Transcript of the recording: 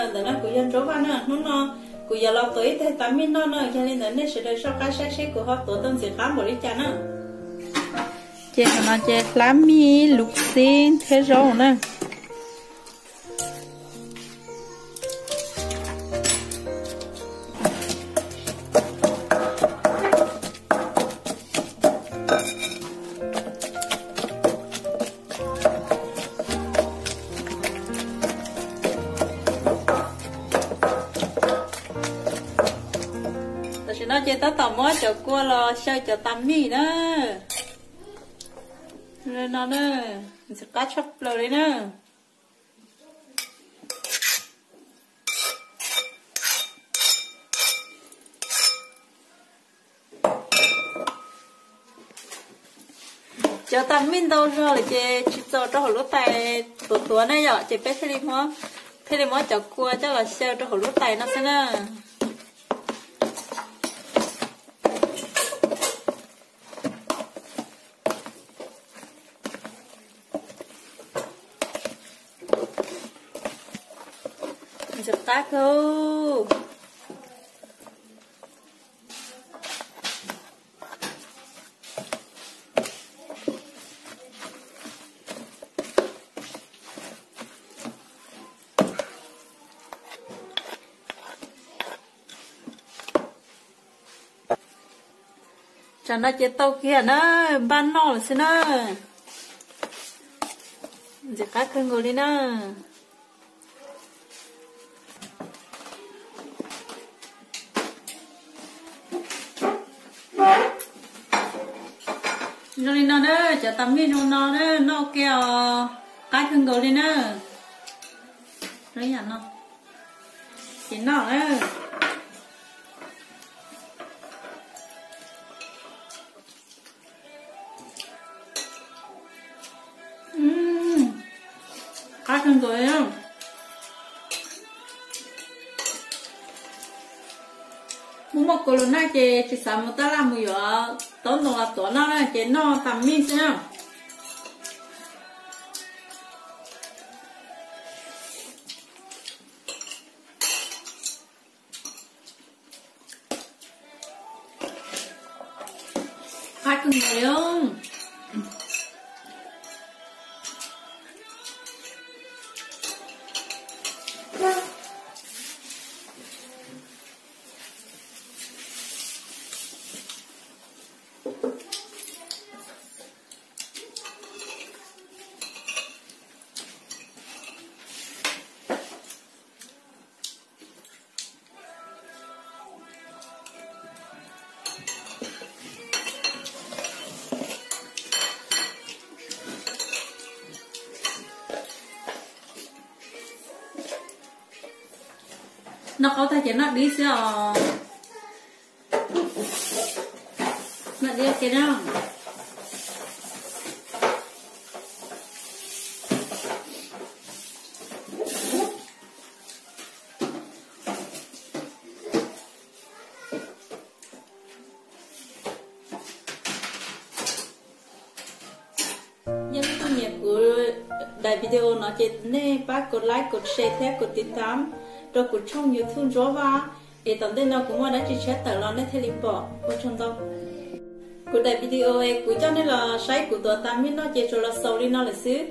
Ntawm no kuv yog Ntsuab Vaj na, hnub no kuv yuav los tuav ib tag tas mij noj na, yog li ntawd nej sawv daws soj qab saib seb kuv ho tuav tau ntxim qab npaum li cas na. Ces no ces hlab mij luv xib thiab zaub na. Tam sim no ces tab tom muab cov kua los xyaw cov tas mij na. No na, ntxim qab tshaj plaws li na. Cov tas mij ntau zog lawm ces tsis txaus rau hauv lub tais tuav tuav ne yom, ces peb thiaj li muab, thiaj li muab cov kua coj los xyaw rau hauv lub tais no xwb na. Ntxim qab kawg. Tsam no ces tau kiag na, npaj noj lawm xwb na. Ntxim qab kawg nkaus li na. Zoo li no na, cov tas mij zoo no na, noj ua ke os, qab kawg nkaus li na. Yam no ces noj na. Qab kawg nkaus li. Muaj muaj kaus lus naj ces tsis xav mus taj laj mus yuav taub ntoo los tuav noj na, ces noj tas mij xwb na. Qab kawg nkaus li. Noj qaub tag ces noj dib xwb os. Noj dib ua ke na. Yog leej twg nyiam kuv daim video no ces nej pab kov like, kov share thiab kov tiv tam rau kuv tshooj YouTube Ntsuab Vaj, es tom ntej no kuv muaj dab tsi tshiab tawm los nej thiaj li pom. Ua tsaug ntau. Kuv daim video es kuv coj nej los saib kuv tuav tas mij noj ces tsuas los xaus li no lawm xwb.